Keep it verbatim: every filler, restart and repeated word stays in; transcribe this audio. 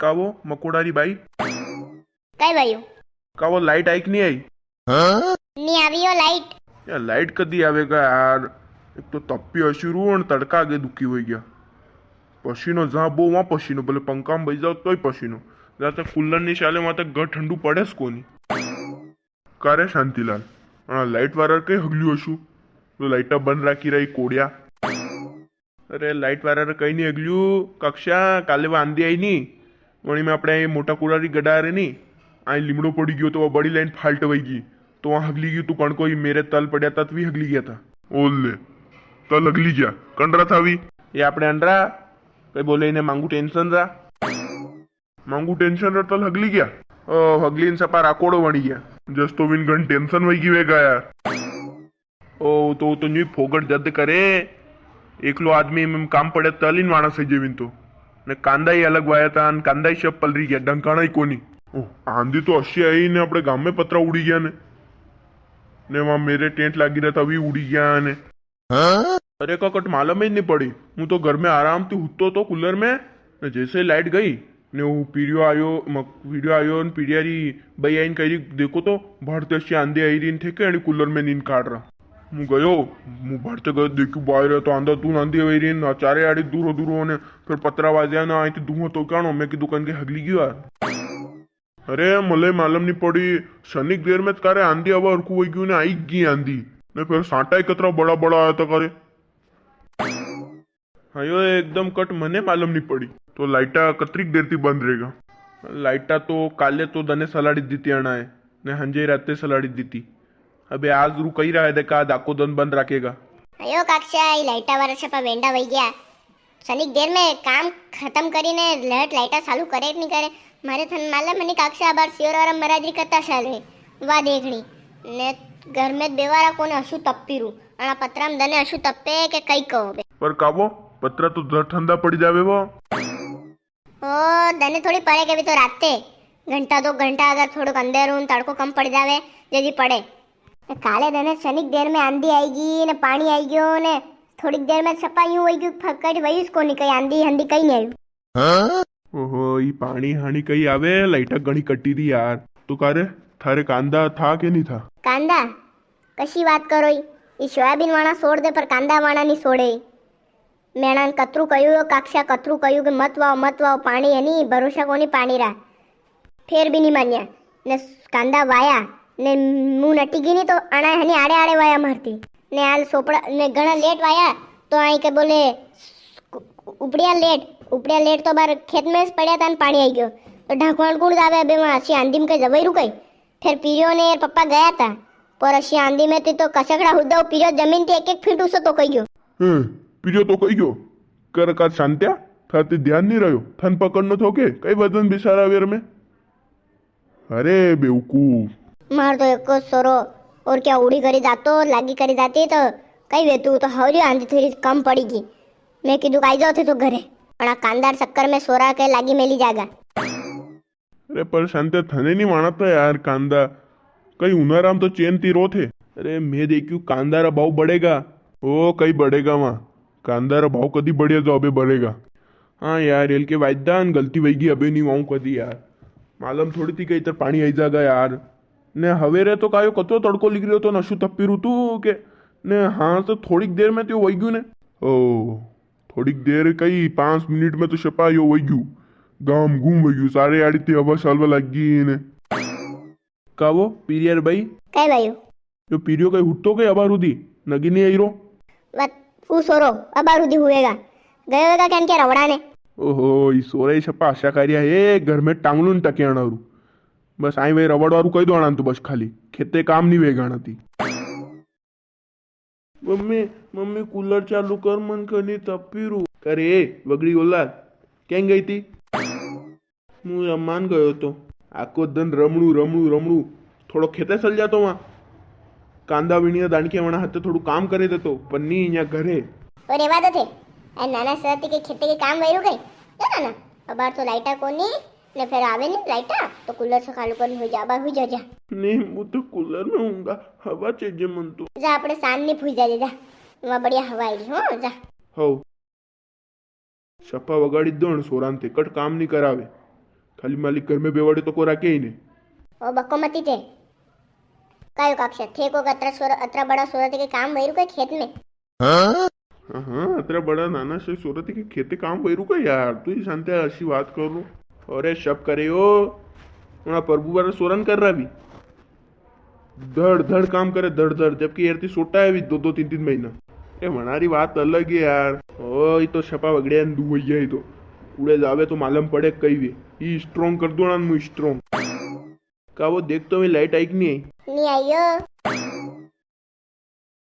कावो मकोड़ा री बाई। कई भाई? कावो लाइट आई कि नी आई? नी आवी हो लाइट। यार लाइट कदी आवेगा यार? एक तो तपी अशुरू और तड़का आगे दुखी हो गया। पसीनो जहाँ बो वहाँ पसीनो, भले पंखा में बज जाओ तोय पसीनो। जहाँ तक कूलर नी चाले वहाँ तक घर ठंडू पड़े स कोनी। का रे शांतिलाल, अणा लाइट वारा कई हगल्यू हशू? तो लाइटा बंद राखी रही कोड़िया। अरे लाइट वारा रे कई नी हगल्यू काकसा, काले वा आंधी आई नी, वणी में आपणे ये मोटा कूड़ा री गडा रे नी, आई लिमड़ो पड़ी गयो तो वा बड़ी लाइन फाल्ट वई गई, तो वहाँ हगली गई। तू कण कोई मेरे तल पड़या था, तवी हगली गया था। ओले, तल हगली गया? कंडरा था भी? ये आपणे अंडरा, कई बोले इने मांगू टेंशन रा। मांगू टेंशन रे तल हगली गया। ओ, हगली ने सपा राकोड़ो बणी गया। जस तो विन घण टेंशन वई गी वेगा यार। ओ, तो, तो न्यू फोगट जद करे। एकलो आदमी में काम पड़े तल ही वाणा सही जेविन तो। ने कांदा ही अलग वाया था, अन कांदा ही सब पलरी गया, डंकाणा ही कोनी। ओ, आंधी तो अशी आई ने अपने गाम में पतरा उड़ी गया ने। ने वहाँ मेरे टेंट लागी रहा था, वी उड़ी गया ने। अरे का कट मालूम ही नी पड़ी। हूँ तो घर में आराम थी हुतो तो कूलर में, ने जैसे लाइट गई, ने वो पीरियो आयो, मक-, पीरियो आयो, ने पीरिया री बई आईन कही, "देखो तो, बाहर ते अशी आंधी आई री, ने थे के अणी कूलर में नींद काट रहा।" मु गयो, मु बाहर ते गयो, देखू बाहर तो आंधा तू आंधी आई री, ना चारे आड़ी दूरो दूरो ने, फिर पतरा वाज्या ना, आई तो धुआं तो काणो, मैं की दुकान के हगली गयो यार। अरे, मले मालूम नी पड़ी, सनिक देर में तो कारे आंधी आवा हरकू वई गयू ने आई गई आंधी, ने फिर सांटा ही कतरा बड़ा बड़ा आया था कारे। हाँ, यो एकदम कट मने मालूम नी पड़ी। तो लाइटा कतरीक देर थी बंद रहेगा? लाइटा तो काले तो दने सलाड़ी दी थी अणा है, ने हंजे राते सलाड़ी दी थी। अबे आज रू कही रहा है, देखा, आज आको दन बंद राखेगा। अयो काकसा, ई लाइटा वारा सपा वेंडा वई गया। सनिक देर में काम खत्म करी ने लहट लाइटा चालू करे कि नी करे? मारे थन मालूम है नी काकसा, अबार सियोर वारा मराजरी कथा चाल रही, वा देखनी। ने घर में बेवारा कोने अशु तप्पी रू, अणा पतरा में दने अशु तप्पे के कई कहो बे। पर काबो, पतरा तो जर ठंडा पड़ी जावे वो। ओ, दने थोड़ी पड़े के भी तो राते, घंटा दो घंटा अगर थोड़ो अंधेर हूँ, तड़को कम पड़ जावे, जदी पड़े। काले दने सनिक देर में आंधी आई गी ने पाणी आई गयो ने थोड़ीक देर में सपा यूं वई गयो, फकट वई उसको नी कई आंधी हंधी कई नी आयु। ओहो, ई पाणी हाणी कई आवे, लाइटा घणी कटी री यार। तो कारे, थारे कांदा था के नी था? कांदा? कशी बात करो ई? ई सोयाबीन वाणा सोड़ दे पर कांदा वाणा नी सोड़े। मेणा ने कतरू कयू हो काकसा, कतरू कयू के मत वाओ, मत वाओ, पाणी है नी, भरोसा कोनी पाणी रा। फेर भी नी मान्या। ने कांदा वाया, ने मुंह नटी गई नी तो अणा है नी आड़े आड़े वाया मारती। ने आल सोपड़ा, ने घणा लेट वाया, तो आई के बोले, उपड़िया लेट, उपड़िया लेट तो बार खेत में पड़या था ने पाणी आई गयो। तो ढाकवान कुण जावे अबे वहां अशी आंधी में कई जवाई रुकाई। फेर पीरियो ने पप्पा गया था, पर अशी आंधी में ती तो कसकड़ा हुदा पीरियो जमीन थी एक एक फीट ऊंचो तो कई गयो। हम्म, पीरियो तो कई गयो। कर का शांत्या, थार ती ध्यान नी रह्यो, थन पकड़नो थो के, कई वजन बिसारा वेर में। अरे बेवकूफ। मार तो एको सोरो, और क्या उड़ी करी जातो, लागी करी जाती तो कई वे तू तो हवरी आंधी थोड़ी कम पड़ीगी। मैं कीधु काई जाओ थे तो घरे, अणा कांदार चक्कर में सोरा के लागी मेली जागा। अरे पर शांत्या, थने नी वाणा था यार कांदा, कई उनारा में तो चैन ती रो थे। अरे मैं देख्यू कांदा रा भाव बढ़ेगा। ओ कई बढ़ेगा वहाँ, कांदा रा भाव कदी बढ़िया जो अबे बढ़ेगा। हाँ यार, एल के वायदा न गलती वई गी, अबे नी वाऊँ कदी यार। मालूम थोड़ी थी के इतर पाणी आई जागा यार। ने हवेरे तो कायो कतो तड़को लिख रह्यो तो नशु तप्पी रू तू के, ने हाँ तो थोड़ीक देर में तो वई गयू ने। ओ, थोड़ीक देर कई, पाँच मिनट में तो सपा यो वई गयू, गाम घूम वई गयू, सारे आड़ी ती हवा सालवा लाग गई ने। कावो, पीरियर भाई? कई भाई? यो पीरियो कई हुतो के अबार हुदी नगी नी आई रो? बस, ऊ सोरो अबार हुदी हुएगा, गयो होगा क्या इनके रवड़ा ने? ओहो, ई सोरा ही सपा आशा कारिया है, घर में टांगलू ने टकियाना रू। बस आई वही रवड़ वारू कही दो आना तो बस खाली, खेते काम नी वेगा आना ती। मम्मी, मम्मी, कूलर चालू कर, मन कनी तपी रू। करे, वगड़ी औलाद, कें गई थी? मु रमान गयो तो। आको दन रमणू, रमणू, रमणू। थोड़ो खेते चल जातो वहाँ। कांदा विणिया दाणकिया वणा हाथे थोड़ू काम करे देतो, पर नी, यहाँ घरे। ओ रेवा दो थे। ए नाना सती के खेते के काम वैरू गई। ए नाना, अबार तो लाइटा कोनी, ने फेर आवे नी लाइटा, तो कूलर से खालू करनी हो जा, अबार हुई जा, जा। नी, मु तो कूलर में हूंगा, हवा चइजे मन तो। जा, आपणे सान नी फुई जा, जा, जा। वहाँ बढ़िया हवा आई रही, हो, जा। हो। सफा वगाड़ी दो अण सोरान ते, कट काम नी करावे। खाली मालिक घर में बेवाड़े तो को राखे ही ने। ओ बको मती थे। कायो काक्षा, थे को अतरा सोर-, अतरा बड़ा सोरा थे के काम वैरू के खेत में? हाँ? हाँ, अतरा बड़ा नाना से सोरा थे के खेते काम वैरू का यार, तू ही शांति अशी बात कर रो। अरे शब करे यो, उना प्रभु वाला सोरन कर रहा भी। धड़ धड़ काम करे, धड़ धड़, जबकि यार ती सोटा है भी दो दो तीन तीन महीना। ए, वणारी बात अलग है यार। ओ, ई तो छपा वगड़िया ने दुवैया ही तो। उड़े जावे तो मालूम पड़े कई वे। ई strong कर दो ना, मु strong। का वो देख तो, मैं लाइट आई कि नहीं आई? नहीं आई हो।